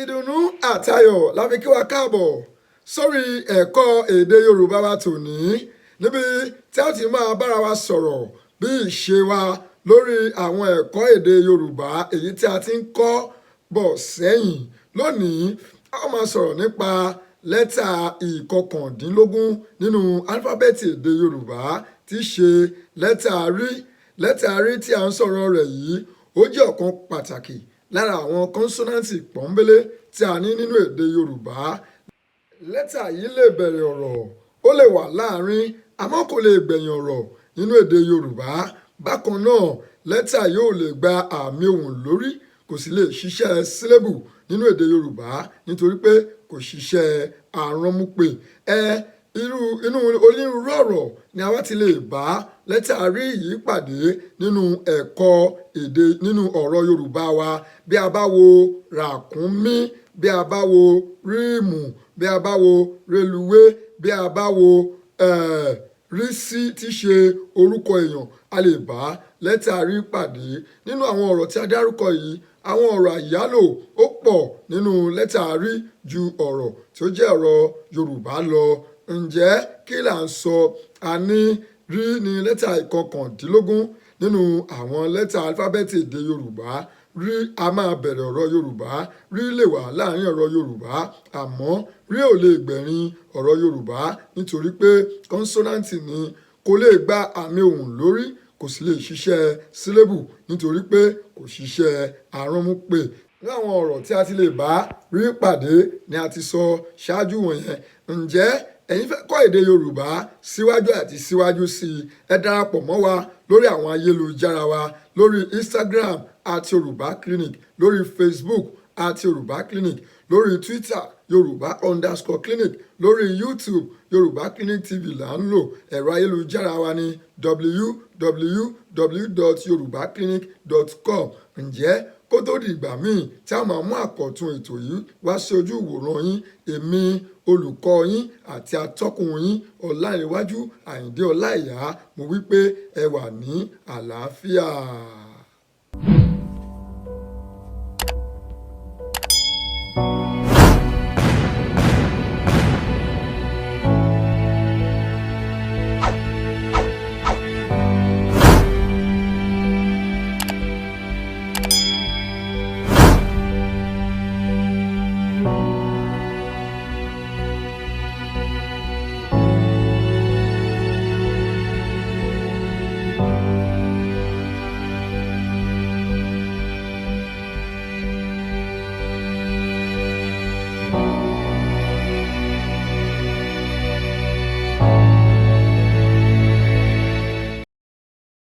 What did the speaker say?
Ìdùnnú àtayọ̀ la fi kí wa káàbọ̀ sórí ẹ̀kọ́ èdè Yorùbá wa tòní, níbi tí a ti máa bára wa sọ̀rọ̀ bí ìṣe wa lórí àwọn ẹ̀kọ́ èdè Yorùbá èyí tí a ti ń kọ́ bọ̀ sẹ́yìn. Lónìí, a ó máa sọ̀rọ̀ nípa lẹ́tà ìkọkàndínlógún nínú álífábẹ́ẹ̀tì èdè Yorùbá, tí í ṣe lẹ́tà rí. Lẹ́tà rí tí a ń sọ̀rọ̀ rẹ̀ yìí, ó jẹ́ ọ̀kan pàtàkì lára àwọn kọ́nsọ́náǹtì pọ́nbélé tí a ní nínú èdè Yorùbá. Lẹ́tà yìí lè bẹ̀rẹ̀ ọ̀rọ̀, ó lè wà láàrin, àmọ́ kò lè gbẹ̀yìn ọ̀rọ̀ nínú èdè Yorùbá. Bákan náà, lẹ́tà yìí ò lè gba àmì ohùn lórí, kò sì lè ṣiṣẹ́ sílébù nínú èdè Yorùbá nítorí pé kò ṣiṣẹ́ aránmúpè. Ẹ irú inú onírúurú ọ̀rọ̀ ni a wá ti lè bá lẹ́tà rí yìí pàdé nínú ẹ̀kọ́ èdè, nínú ọ̀rọ̀ Yorùbá wa. Bí a bá wo ràkúnmí, bí a bá wo ríìmù, bí a bá wo reluwé, bí a bá wo rísí tí ṣe orúkọ èèyàn, a lè bá lẹ́tà rí pàdé nínú àwọn ọ̀rọ̀ tí a dárúkọ yìí. Àwọn ọ̀rọ̀ àyálò ó pọ̀ nínú lẹ́tà rí ju ọ̀rọ̀ tí ó jẹ́ ọ̀rọ̀ Yorùbá lọ. Ǹjẹ́ kí là ń sọ? A ní rí ní lẹ́tà ìkọkàndínlógún nínú àwọn lẹ́tà álífábẹ́ẹ̀tì èdè Yorùbá. Rí a máa bẹ̀rẹ̀ ọ̀rọ̀ Yorùbá, rí lè wà láàrin ọ̀rọ̀ Yorùbá, àmọ́ rí ò lè gbẹ̀yìn ọ̀rọ̀ Yorùbá nítorí pé kọ́nsọ́náǹtì ni. Kò lè gba àmì ohùn lórí, kò sì lè ṣiṣẹ́ sílébù nítorí pé kò ṣiṣẹ́ aránmúpè. Ní àwọn ọ̀rọ̀ tí a ti lè bá rí pàdé ni a ti sọ ṣáájú wọ̀nyẹn. Ǹjẹ́ ẹ̀yin fẹ́ kọ́ èdè Yorùbá síwájú àti síwájú sí i? Ẹ darapọ̀ mọ́ wa lórí àwọn ayélujára wa, lórí Instagram @YorùbáClinic, lórí Facebook @YorùbáClinic, lórí Twitter Yorùbá_clinic, lórí YouTube Yorùbá Clinic TV là ń lò. Ẹ̀rọ ayélujára wa ní www.yorubaclinic.com. Ǹjẹ́ kó tó di ìgbà míì tí a máa mú àkọ́tun ètò yìí wá sí ojú ìwòran yín, èmi olùkọ́ yín àti atọ́kùn yín, Ọláńrewájú Àyìndé Ọláìyá, mo wí pé ẹ wà ní àlàáfíà.